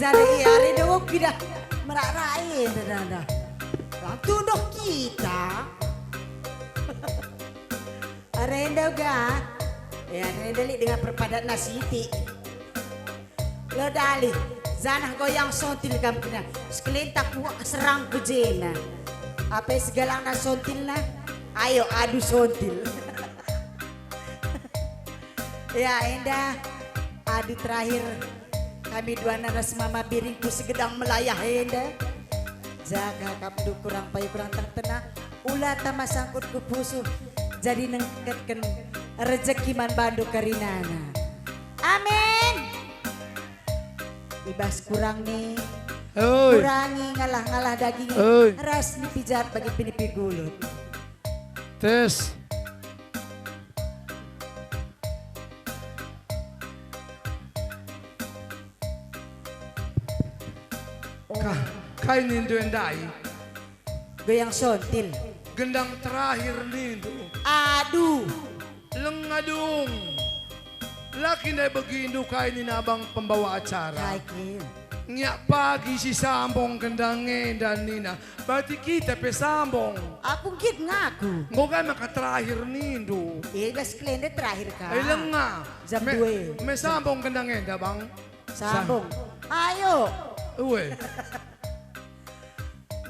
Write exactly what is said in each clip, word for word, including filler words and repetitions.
Jadi ia rindu kita merak-rak enda, dah, dah. Lang tunduh kita. Rindu ga? Ya, rindu lit denga perpadatna siti. Lo dali, janah goyang sontil kam kena. Sekalian tak kuak serang ku jena. Ape segalangna sontilna? Ayo, adu sontil. Ya, enda adu terakhir kami duana ras Mama Biring ku segedang melayah enda. Jaga kam ndu kurang payu kurang tengtena, ula tama sangkut ku pusuh, jadi nengketken rejeki man bandu kerinana. Amin. Ibas kurang ni, Oi. Kurangi ngalah-ngalah daging Oi. Ras nipijat bagi pinipi gulut. Tes. Ka-, kai nindu ndai? Goyang sontil. Gendang terakhir nindu. Aduh. Lenga dung. La kin ndai begindu kai nina abang pembawa acara? Kai kin? Ngiak pagi si sambung gendang enda nina. Berarti kita pe sambung. Aku nggit ngaku. Enggo kai maka terakhir nindu. Iya, gas kelende terakhir ka. Eh, lenga. Jam Me-, dua. Me sambung gendang enda, Bang. Sambung. Sa-, Ayo. Ue.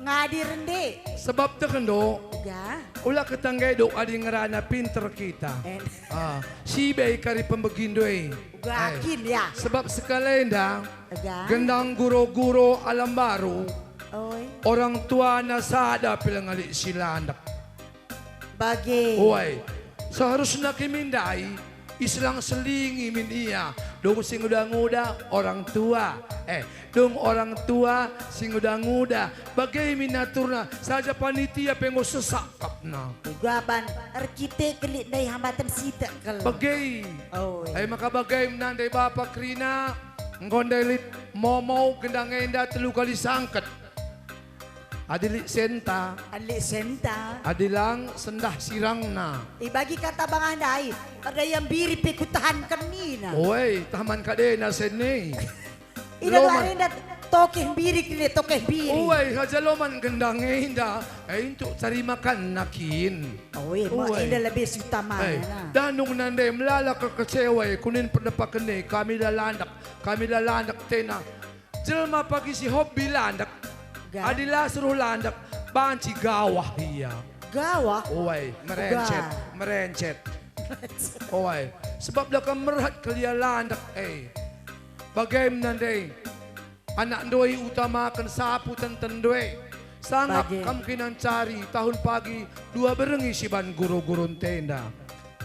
Ngadi rende. Sebab tekendo. Uga. Ula ketanggedo adi ngerana pinter kita. Eh. Ah, si bei kari pembegindu e. Uga Eh. Kin ya. Sebab sekalenda. Ega. Gendang guro-guro alam baru. Oi. Orang tuana sada pe la ngalik si landek. Bage. Oi. Seharusna kami ndai, iselang-selingi min ia. Dung si nguda-nguda, orang tua. Eh, dung orang tua, si nguda-nguda. Bage min aturna, saja panitia pe enggo sesak kapna. Uga ban, erkite kelik ndai hambatan sitek kal. Bage. Oi. Eh, maka bage min ndai bapa kerina. Enggo ndai lit momo gendang enda telu kali sangket. Adi lit senta. Adi lit senta. Adi lang sendah sirangna. Ibagi kata bangah ndai, pada ia mbiri pe kutahanken nina. Oi, taman kadena sene. Ida Loman. Lari nda tokeh mbiri kene tokeh mbiri. Oi, raja loman gendang enda. Eh, untuk cari makan nakin. Oi, ma Oi. Enda lebih utama Eh, na. Danung nande melala kekecewa, eh, kunin pendepaken, eh, kami la landek, kami la landek tena. Jelma pagi si hobi landek. Ga? Adi la suruh landek, banci gawah ia. Gawah? Oi, merencet, Ga. Merencet. Oi, sebab la kam merhat kelia landek, eh. Bage nande, anak ndoi utamaken sapu tenten ndoi. Sangap Bage. Kam kinancari tahun pagi dua berengi si ban guru-guru ntenda.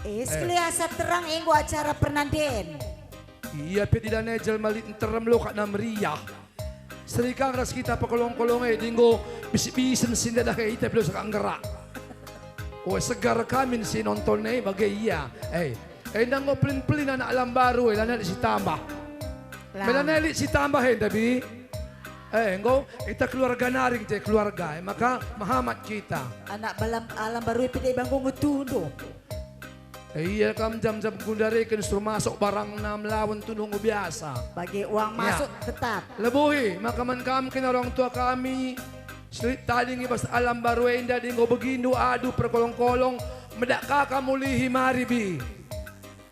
Eh, Eh. Sekali asa terang enggo acara pernanden. Ia pe dilana jelma lit nterem lokakna meriah. Serikang ras kita pekolong-kolong e, dinggo bisi-bisen si ndadah e, ita pe sakak nggerak. O, segar kamin si nonton e, bage ia. Eh, enda enggo pelin-pelin anak lam baru e, lanai lit si tambah. Lang. Melanai lit si tambah enda, Bi. Eh, enggo, ita keluarga naring te keluarga, eh, maka mehamat kita. Anak balam, alam baru e pe deba enggo ngetundu. Ia kam jam-jam kundareken suruh masuk barangna melawen tunduh biasa. Bagi uang Ya. Masuk tetap. Lebuhi, maka man kam kena orang tua kami, selit tading i bas alam baru enda dinggo begindu adu perkolong-kolong, medak ka kam ulihi mari bi.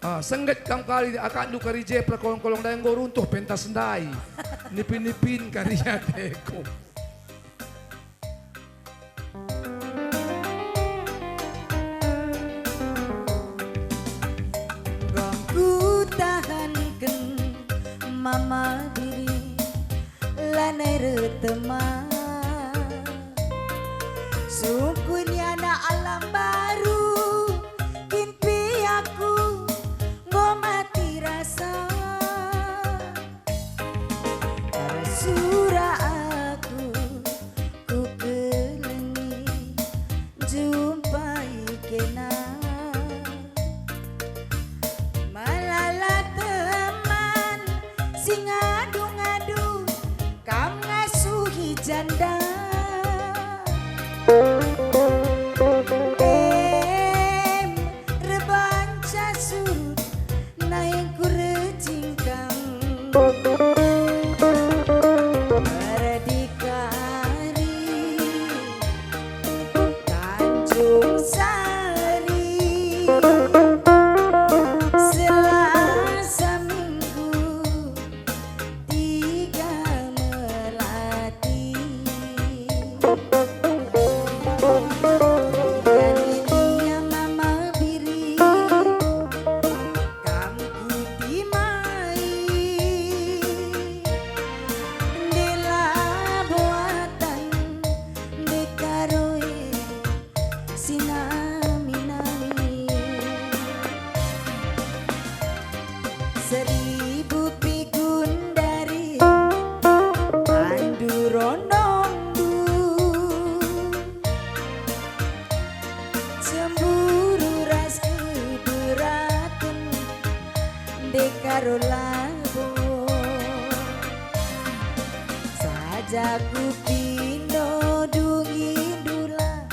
Ah, sengget kam kari akakndu kari je perkolong-kolong ndai enggo runtuh pentas ndai. Nipin-nipin kari ateku. Enggo kutahanken mama diri, lanai ertema. Sungkun anak alam baru, kin pe aku enggo mati rasa. Ersura aku kukelengi jumpai kena. Melala teman si ngadu-ngadu kam ngasuhi janda. Daku pindo dungi ndula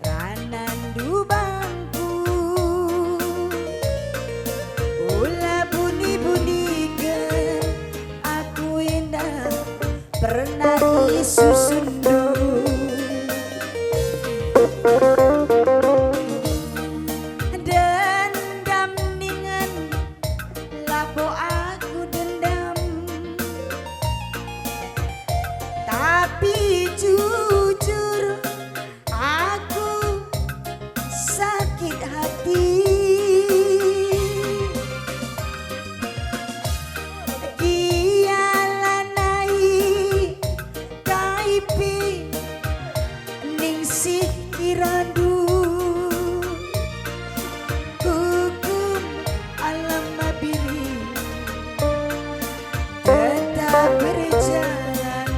ranandu bangku. Ula buni-buniken aku enda pernah isusunndu. Dendam ningen labo aku dendam, tapi jujur aku sakit hati. Gia lanai kai pe ningsih kirandu. Hukum alam Mabiring tetap berjalan.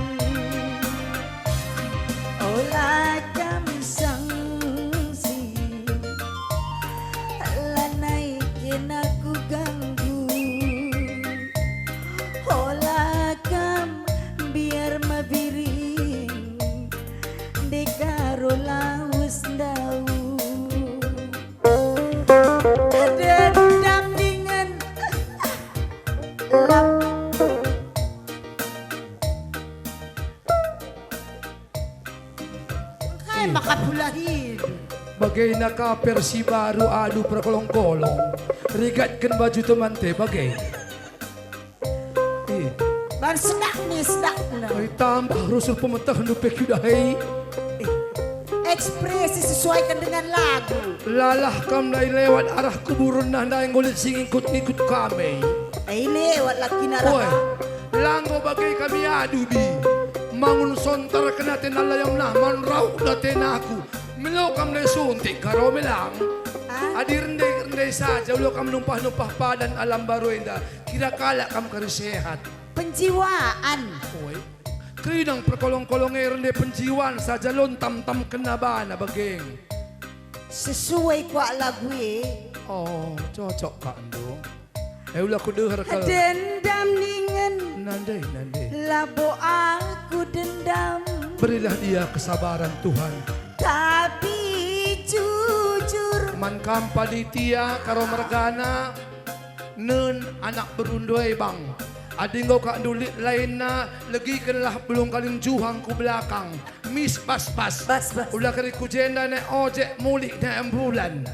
Ola kam sangsi, lanai kena kuganggu. Ola kam biar Mabiring ndekah ro lawes ndau. Dendam ningen lap. Kai maka pula hidup? Bagena ka versi baru adu perkolong-kolong. Rigatken baju temante bage. Ih. Ban sedak ni sedakna. Oi, tambah rusur pemetehndu pe kudah hei. Eh, ekspresi sesuaikan dengan lagu. Lalah kam ndai lewat arah kuburen, nah ndai enggo lit si ngikut-ngikut kami. Eh, lewat lagi naraka. Oi, la enggo bage kami adu, Bi. Mangun sontar kena tena layam nah man rauh na tenaku. Melo kam ndai suntik karo melang. Ah? Adi rende-rende saja, ula kam numpah-numpah padan alam baru enda. Kira kalak kam kari sehat. Penjiwaan. Oi. Kerina perkolong-kolong e rende penjiwaan saja, lontam-tam kena bana bageng. Sesuai kuak lagu e. Oh, cocok kak ndo. Eh, ula kudeher kal. Dendam ningen. Nande, nande. Labo aku dendam. Berilah dia kesabaran, Tuhan. Tapi jujur. Man kam panitia karo mergana. Nen anak berundu e bang. Adi enggo kak ndulit lainna, legikenlah belung kaling juhang ku belakang. Mis bas-bas. Bas-bas. Ula keri ku jenda naik ojek, mulik naik ambulan.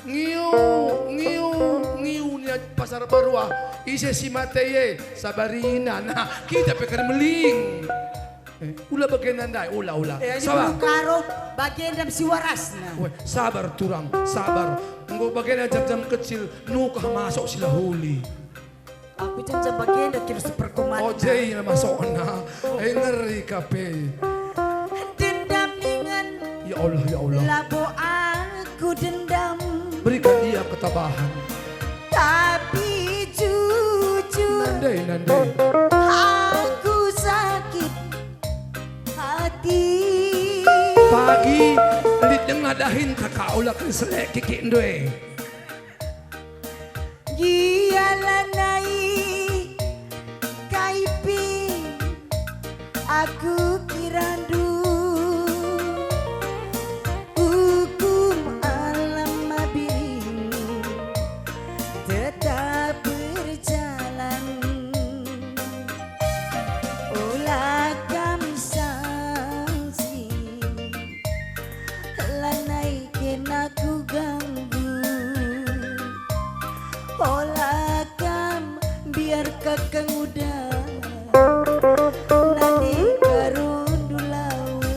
Ngiu, ngiu, ngiu niat pasar baruah. Ise si mate e? Sabarina. Nah, kita pe keri meling. Eh, ula bagenda ndai, ula, ula. Eh, sabar. Karo bagenda si warasna. Weh, sabar turang, sabar. Enggo bagenda jam-jam kecil, nukah masuk si lahuli. Aku jam-jam bagenda kira seperkumat. Oh, jai masukna. Eh, ngeri kape. Dendam ningen. Ya Allah, ya Allah. Labo aku dendam. Berikan dia ketabahan. Tapi jujur. Nande, nande. Aku sakit hati. Pagi lit denga dahin taka ula kin selek kiki ndue. Gia lanai kai pe aku kirandu. Hukum alam Mabiring tetap berjalan. Ola kam sangsi, lanai kena kuganggu. Ola kam biar kakang uda, nande karundu lawe.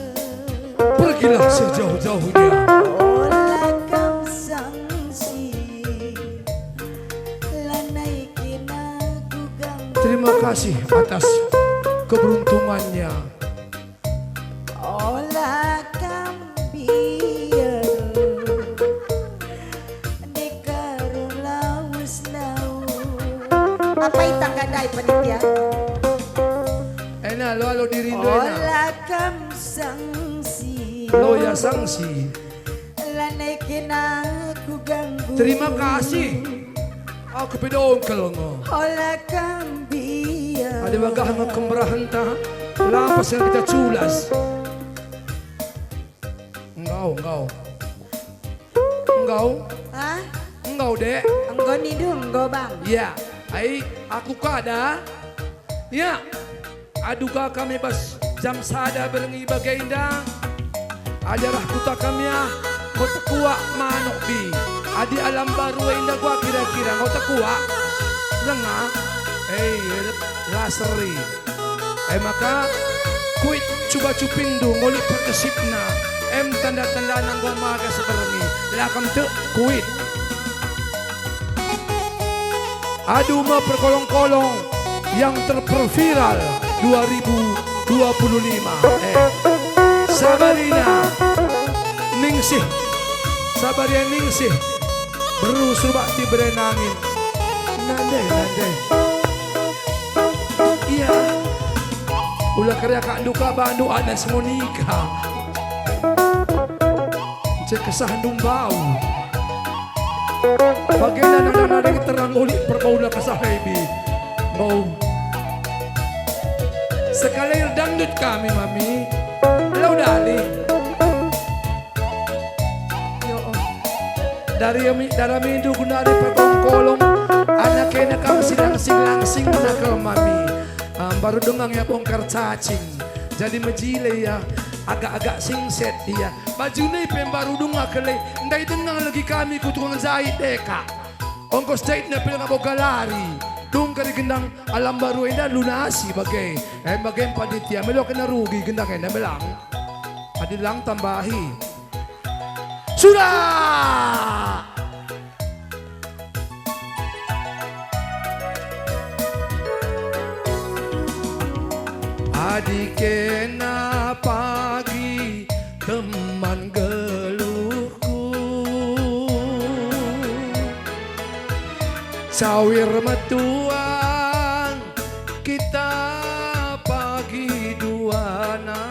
Pergilah sejauh-jauhnya. Ola kam sangsi, lanai kena kuganggu. Terima kasih atas keberuntungannya. Ola kam biar ndekah ro lawes ndau. Apa itangga ndai panitia? Ena, lo alo dirindu ena. Ola kam sangsi. Lo ya sangsi. Lanai kena kuganggu. Terima kasih. Aku pe dongkel nge. Ola kam biar. Adi bagah nge kemberahenta. Lampas dengan kita culas. Enggau, enggau. Enggau. Hah? Enggau, Dek. Enggo nindu enggo, Bang. Ya, ai, aku kada. Ya. Aduga kami bas jam sada berngi bagenda. Adi arah kuta kami ah, enggo tekuak manuk bi. Adi alam baru enda gua kira-kira enggo tekuak. Denga. Eh, la seri. E maka, kuit cuba-cupindu nggo lit pergesipna, em tanda-tandana enggo maga si berngi, la kam tek kuit. Adu me perkolong-kolong yang terperviral dua ribu dua puluh lima. Eh, Sabarina Ningsih, Sabarina Ningsih, beru Surbakti Berenangin. Nande, nande. Iya. Ula kerina kak nduka bandu anak semunika. Cek kesah ndumbau. Bagenda nadang-nadang terang ulik perbaula kesah ebi. Mau. Sekali dangdut kami, Mami. Lau dali. Yo, oh. Dari ami, dari amindu guna ari perkolong-kolong, anak kena kang silangsing-langsing guna kal mami. Ah, mbaru denga nge bongkar cacing. Jadi mejile ia, agak-agak singset ia. Bajuna pe mbaru denga kele, ndai denga lagi kami ku tukang jahit deka. Ongkos jahitna pe langa boga lari. Dung kari gendang alam baru enda lunasi bage. Eh, bage panitia melo kena rugi gendang enda belang. Adi lang tambahi. Sudah! Adi kena pagi teman geluhku, cawir metuang kita pagi duana.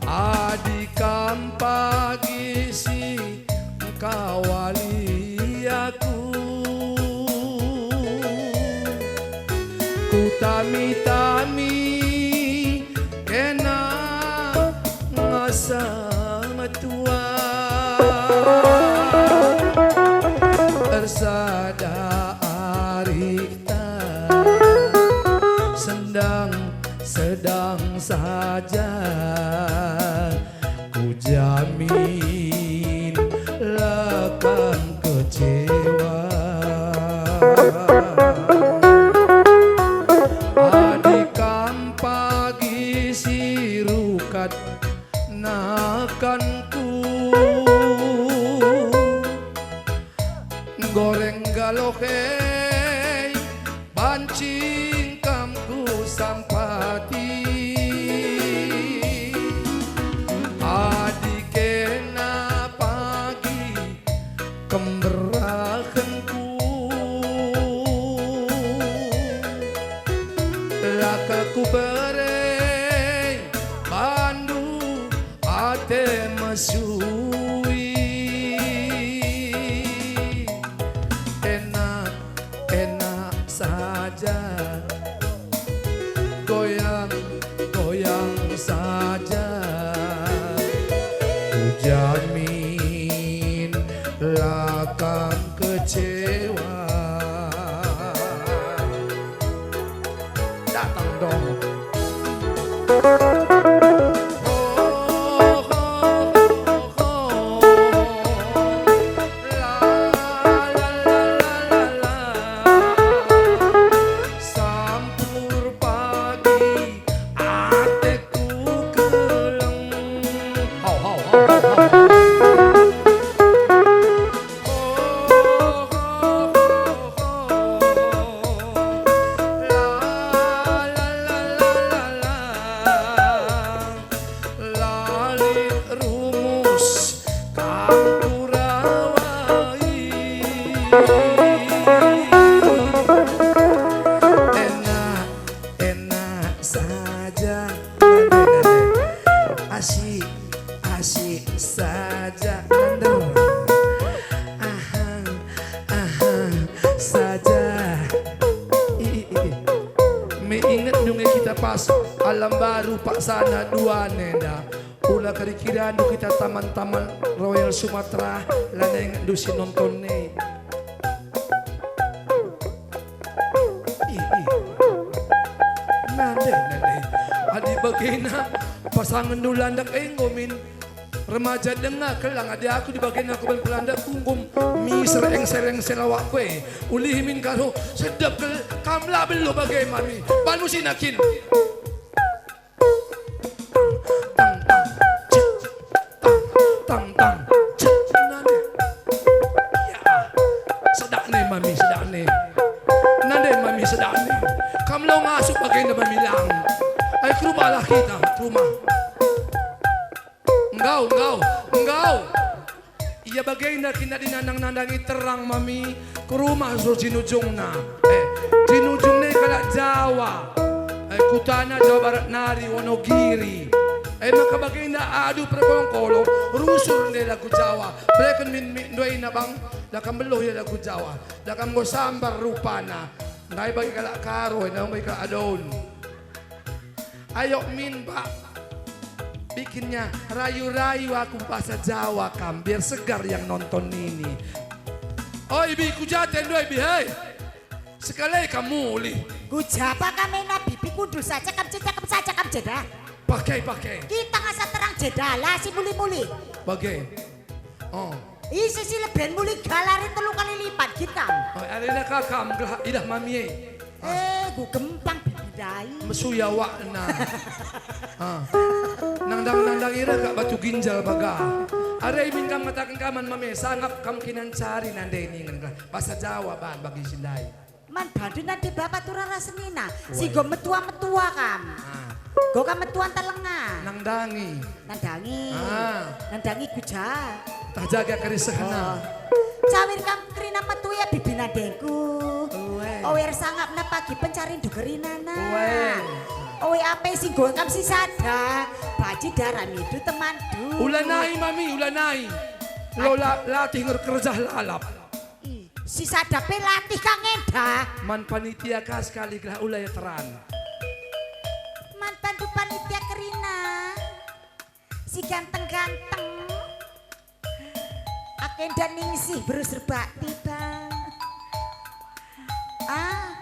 Adi kam pagi si engkawali aku, kutami-tami kena ngasa metua. Ersada arihta sendang-sedang saja. Kujamin la kam kecewa. Adi kam pagi si rukat nakanku, goreng galoh e, banci kam kusampati. Adi kena pagi kemberahenku, la ka kubere bandu ate mesui. Enak, enak saja, goyang, goyang saja. Kujamin la kam kecewa. Datang dong. Sampur pagi ateku keleng. Hau, hau, hau, hau, hau. Pas alam baru paksana dua nenda. Ula kari kirandu kita taman-taman Royal Sumatera, lanai ngendu si nonton ne. Ih, ih. Nande, nande. Adi bagena pasangenndu landak enggo min. Remaja denga kelang adi aku di bagena aku ban pelandakku enggo miser engsel-engsel awakku e. Ulih min karo sedap kel kam la beluh bage mami. Banu si nakin. Tang, tang, cek, tang, tang, tang, cek, nande. Ya, sedakne mami, sedakne. Nande mami, sedakne. Kam lo ngasup bagenda mami lang. Ai ke rumahlah kita, ke rumah. Enggau, enggau, enggau. Ia bagenda kin adi nandang-nandangi terang mami, ku rumah so jinujungna. Eh, jinujung ne kalak Jawa. Eh, kutana Jawa Barat nari, Wonogiri. Eh, maka bagenda adu perkolong-kolong, rusur nde lagu Jawa. Bereken min mi nduaina bang, la kam beluh ia lagu Jawa. La kam enggo sambar rupana. Ndai bagi kalak Karo, ndai bagi kalak Adaon. Ayo min, Pak. Bikinnya rayu-rayu aku bahasa Jawa kam, biar segar yang nonton ini. Oi, Bi, ku ja atendu, oi, Bi, hei. Sekali kam mulih. Ku ja pa kam ena, Bibi, kundul saja kam, cakap saja kam, jeda. Pakai, pakai. Kita ngasa terang jeda, la si mulih-mulih. Bage. Oh. Ise si leben mulih galari telu kali lipat, git kam. Oh, arena ka kam, gelah idah mami e. Eh, ku gempang Bibi ndai. Mesuya wakna. Ah. Nandang-nandang ira kak batu ginjal baga. Are imin kam ngataken kaman mami, sangap kam kinancari nande ningen gelah. Bahasa Jawa ban bagi si ndai. Man bandu nande bapa turara senina, si enggo metua-metua kam. Ah. Enggo kam metua ntelenga. Nandangi. Nandangi. Ah. Nandangi ku ja. Tah jaga kerisehna. Oh. Cawir kam kerina metua ia Bibi nandengku. Uwe. Ower sangapna pagi pencarindu kerinana. Uwe. Owe ape si enggo kam si sada. Baji dara midu temandu. Ulanai mami, ulanai. Lo la-, latih ngerkerjah lalap. Ih, si sada pe latih ka ngenda. Man panitia ka sekali gelah ula ia teran. Man bandu panitia kerina. Si ganteng-ganteng. Aku enda ningsih beru serbak tiba. Ah.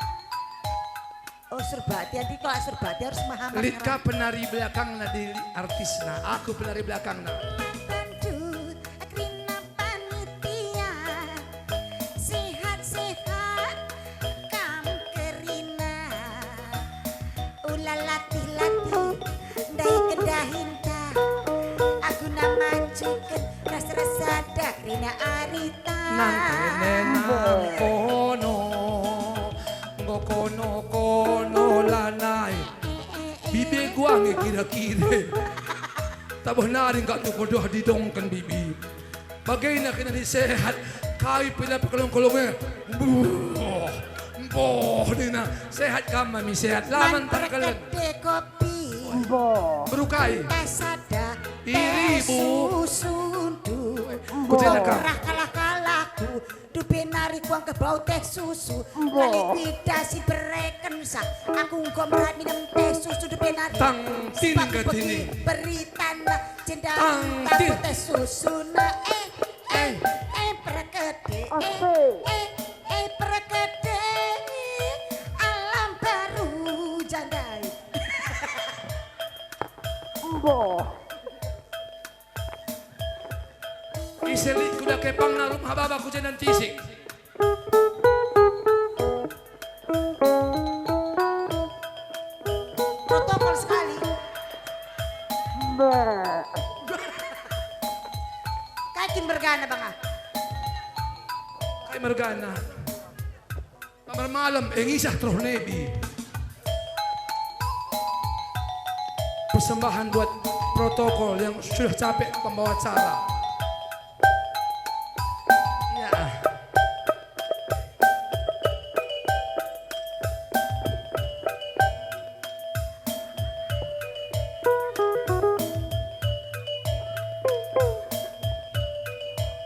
Oh, Surbakti, adi kok Surbakti harus memahamkan. Lit ka penari belakangna di artisna, aku penari belakangna. Bandu kerina panitia, sehat-sehat kam kerina. Ula latih-latih, ndai kendahinta. Aku na majuken ras-ras sada kerina arita. Nang kene nang kono. Enggo kono-kono lanai. Bibi guange kira-kira. Tabo nari engkak tu kodoh didongken Bibi. Bagena kena ni sehat. Kai pila pekelong-kelonge. Mbuh. Mbuh nina. Sehat kam mami sehat. Laman tangkelen. Mbuh. Berukai. Tasada. Iri, Bu. Susundu. Mbuh. Kucena kam. Rah kalah-kalahku. Dupe nari kuang kebau teh susu. Mbo. Lali tidak si bereken sa. Aku engko merat minum teh susu dupe nari. Tang tin. Sepatu ketini. Peti, beritan lah. Jendang. Tang tin. Teh susu na. Eh, eh, eh, perkede. Eh, eh, eh, perkede. Alam baru jandai. Mbo. Ise lit kuda kepangna rumah baba ku jenan tisik. Protokol sekali. Mbak. Kai kin mergana, Bang, ah? Kai mergana. Kamar malam, eh, ngisah terus nebi. Persembahan buat protokol yang sudah capek pembawa acara. Ya.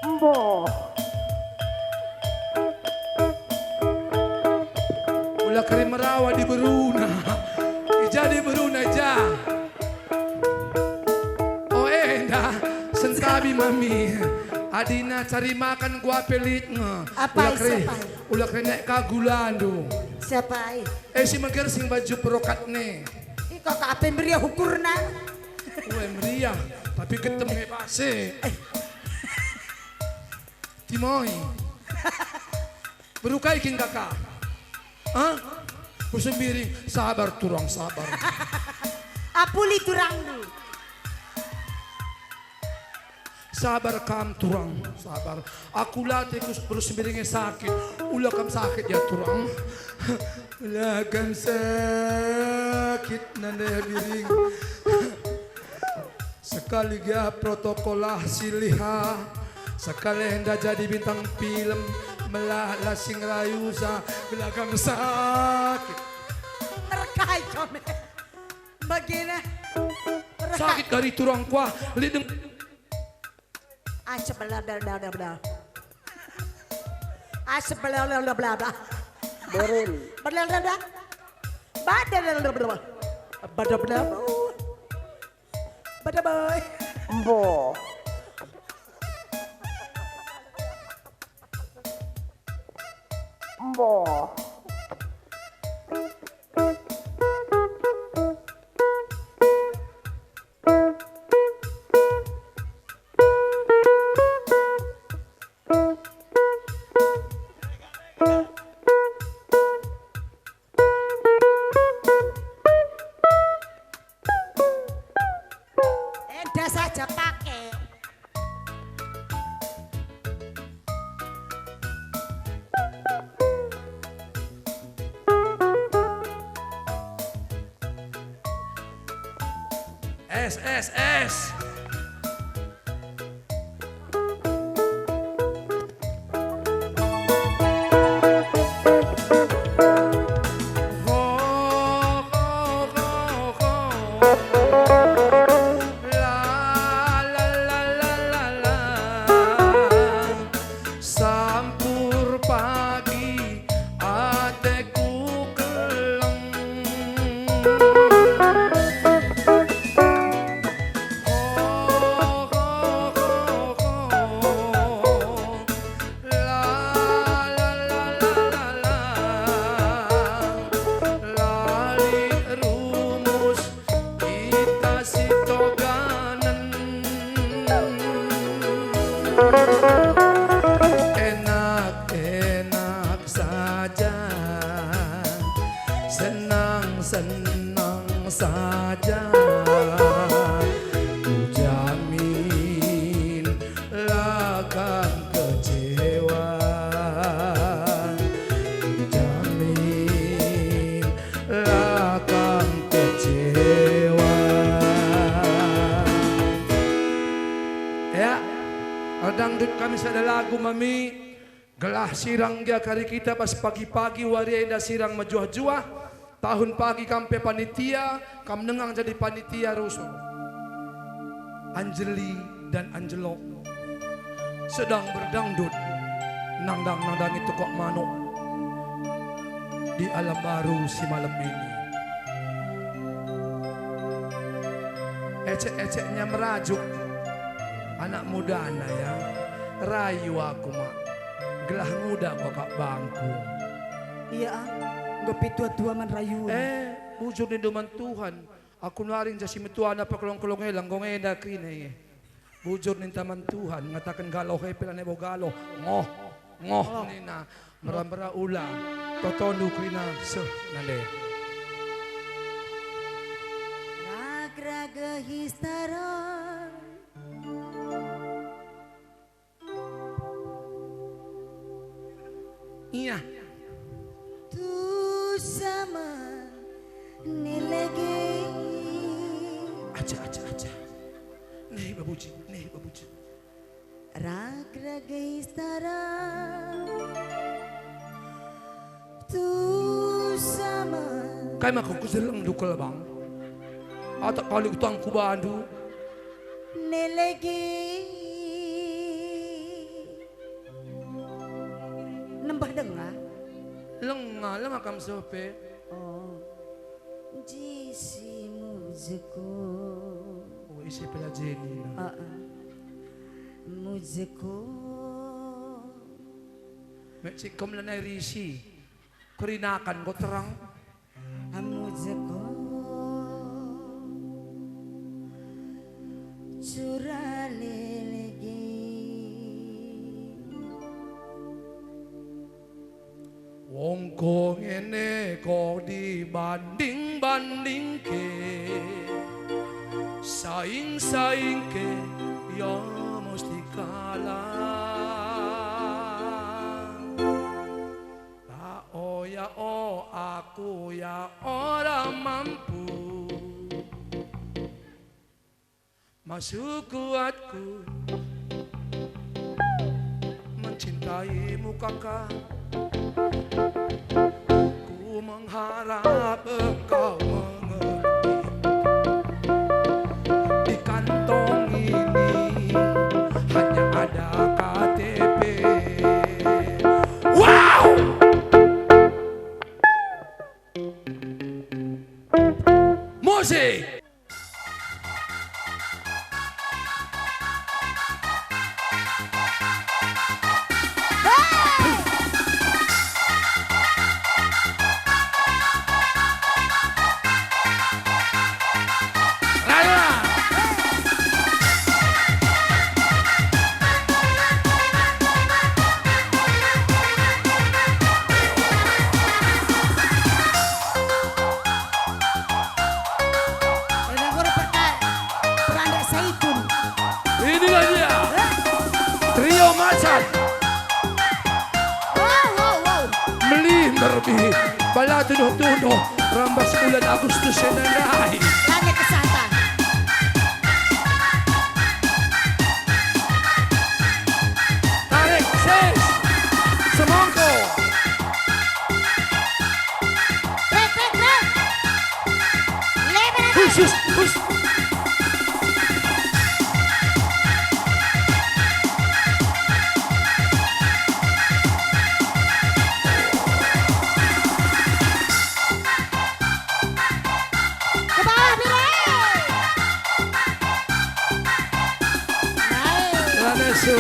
Embo. Ula kari merawa diberuna. I Jadi beruna ja. Oh enda, sengkabi mami. Adina cari makan gua pelit nge. Apai, siapai? Ula kere, ula kere nek ka gulandu. Siapai? Eh, si meger sing baju perokat ne. Ih, kok ape meriah ukurna? Ue meriah, tapi getem nge base. Timoi. Berukai kin kaka? Hah? Ku Sembiring, sabar turang, sabar. Apuli turangndu. Sabar kam turang, sabar. Aku latih ku Sembiring e sakit. Ula kam sakit ya turang. Ula kam sakit nande biring. Sekali gia protokol lah si liha, sekali enda jadi bintang film, melah la sing rayu sa, belakang sakit. Ngerkai kami. Begini. Ngerkai. Sakit kari turang kuah, lideng. Asep bela bela bela bela. Asep bela bela bela bela. Berin. Bela bela bela. Bada bela bela bela. Bada bela. Bada boy. Mbo. Mbo. Enda saja pake. Es, es, es. Sampur pagi ateku keleng. Ho, ho, ho, ho. La, la, la, la, la. La lit rumus kita sitoganen. Enak-enak saja, senang-senang saja. Kujamin la kam kecewa. Kujamin la kam kecewa. Ya, erdangdut kami sada lagu, mami. Gelah sirang gia kari kita bas pagi-pagi wari enda sirang mejuah-juah. Tahun pagi kam pe panitia, kam nengang jadi panitia rusun. Anjeli dan Anjelo sedang berdangdut, nandang-nandangi tokok manuk di Alam Baru si malam ini. Ecek-eceknya merajuk anak mudana, ya. Rayu aku, Mak. Gelah nguda ku akap bangku. Ia, ah, enggo pe tua-tua man rayu. Eh, bujur nindu man Tuhan. Aku nari nca si metua na pekelong-kelong e, la enggo ngenda kerina e. Bujur ninta man Tuhan, ngataken galoh e pe lanai bo galoh. Ngoh, ngoh nina. Mera-mera ula. Totondu kerina seh nande. Ragra gehis tarai. Iya. Tu sama nelege. Aja, aja, aja. Nih, Babuji, nih, Babuji. Ragra gehis tarai. Tu sama. Kai maka kujeleng dukel, Bang? Atak kali utangku bandu. Nelegi. Nembah denga? Lenga, lenga kam seh pe. Oh. Jis. Si mujeko. Oh, ise pela Jenny na. Heeh. Mujeko. Mek cikom lanai risi. Kerinakan ko terang. Mujeko. Cura lelege. Wong ko ngene ko dibanding-bandingke, saing-saingke, ya mesti kalah. Tak oya o aku ya ora mampu. Masuk kuatku mencintaimu, Kakak. Ku mengharap engkau mengerti. Di kantong ini hanya ada K T P. Wow! Musik! Enda enggo perka-, peranda Saikun. Inilah dia. Eh? Trio Macan. Wow, wow, wow. Melinder bih. Bala tuduh-tuduh. Rambas bulan Agustus enda ndai. Langit kesata. Tarik, sis. Semongko. Trek, trek, trek. Lebar, lebar. Khusus, khusus. Ke bawah, Bire. Naik. Lanesu.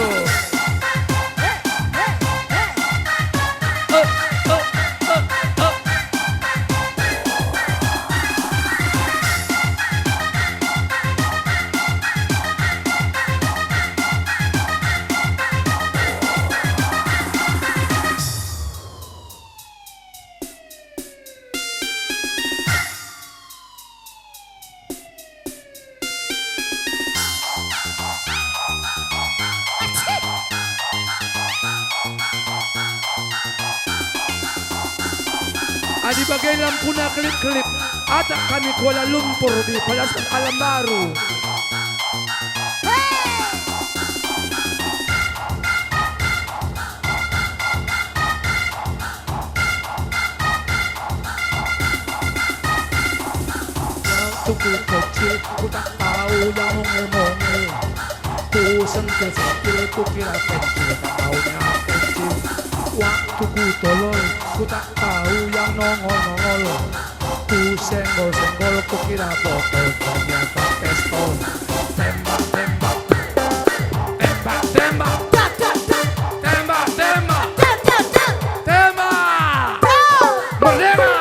Adi bage lampuna kelip-kelip, atak kami Kuala Lumpur di Palasan Alam Baru. Waktu ku kecil, ku tak tahu yang monge-monge. Ku sentil-sentil, ku kira pensil, tak taunya pensil. Waktu ku tolol, ku tak tahu yang nongol-nongol. Ku senggol-senggol, ku kira botol, ternyata pistol. Tembak, tembak. Tembak, tembak. Tembak, tembak. Tembak. Merdeka.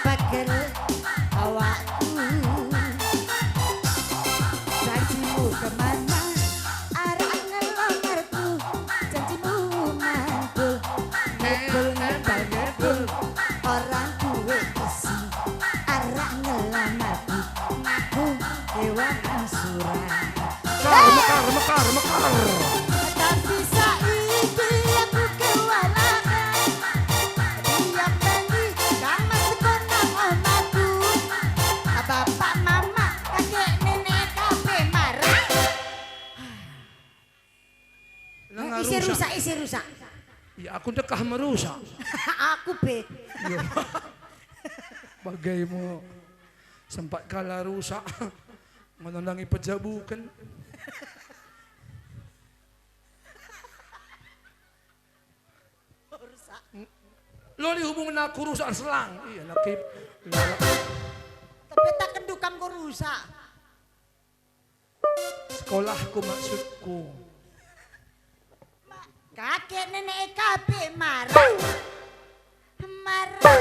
Pegel awakku. Janjimu kemana? Arah ngelongarku. Janjimu mantul. Ngepul, ngepul, ngepul. Orang duwe isi. Tapi saidi aku kewalahan. Tiap pagi kam masuk konang omaku. Bapak, mama, kakek, nenek, kape marah. Lenga ise rusak. Rusak, ise rusak? Ya, aku ndekah merusak. Aku pe. Iya. Bagaimu sempat kala rusak. Ngono nandangi pejabuken. Rusak. Lo dihubungin aku rusak selang. Iya, nak kip. Tapi tak kendu kam enggo rusak. Sekolahku maksudku. Kakek nenek kape marah. Marah.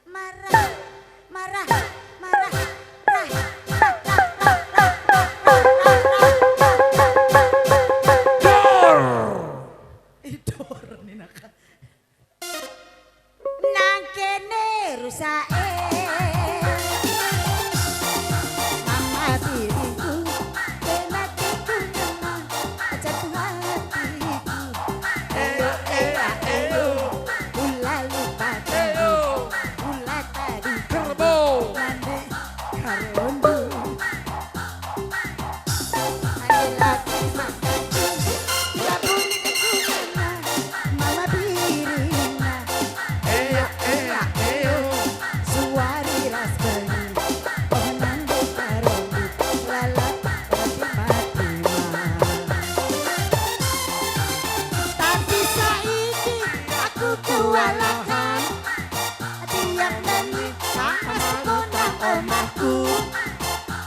Marah. Marah. Marah. Rah. Rah, rah, rah, rah. Dor. Idor ni naka. Nangkene rusak e. Mama diriku, kena tiku kena jatuh hatiku. Eyo, eya, eyo. Ula lupa eyo. Ula tadi kerbo. Nande karondu. Tapi saidi aku kewalahan. Tiap neni, panas kona omahku.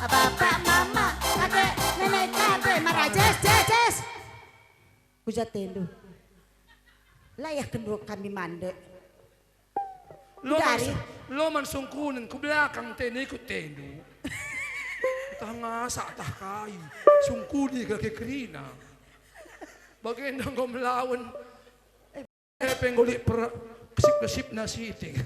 Bapak, mama, kakek, nenek, kape, marah, jes, jes, jes. Uja tendu. Layah kendua kami mande. Lo man, dari. Lo man sungkunen ku belakang tendu ikut tendu. Tah ngasak, tah kai. Sungkuni kake kerina. Bagenda enggo melawen. Eh, pe enggo lit per-, kesip-kesipna sitik.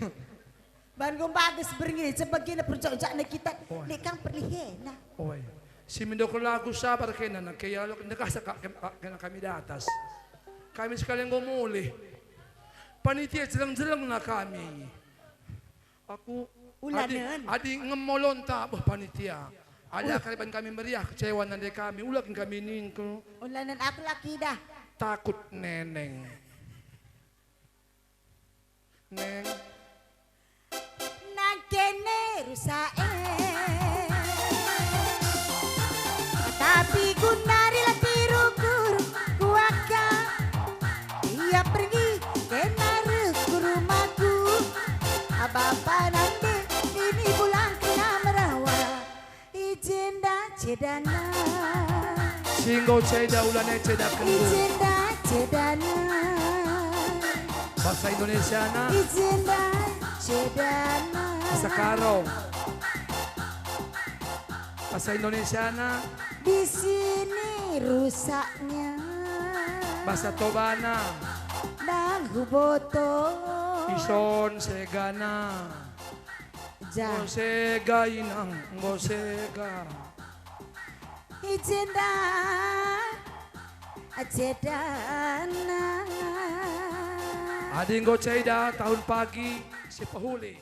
Ban enggo mbages berngi, sebagina perjok-jakna kita, oh, lit kang perlihena. Oi. Si mendok lagu sabar kena, nangke ialoken ndekah sa ka-, kem-, ka-, kena kami datas. Kami sekali enggo mulih. Panitia jeleng-jelengna kami. Aku adi, ulanen. Adi ngemolonta, beh, panitia. Ada kali ban kami meriah, kecewa nande kami, ula kin kami ningkel. Ulanen aku laki dah. Takut neneng. Neng. Nangkene rusak e. Tapi guna rila tiru kuru kuaka. Ia pergi kena reh ku rumahku. Bapa nande ini pulang kena merawa. I jenda cedana. Si enggo ceda ulana ceda kendu. I jenda cedana. Bahasa Indonesiana. I jenda cedana. Bahasa Karo. Bahasa Indonesiana. Di sini rusaknya. Bahasa Tobana. Dah huboto. Ison segana. Ja. Enggo sega inang, enggo sega. I jenda, cedana. Adi enggo ceda tahun pagi, sipehuli.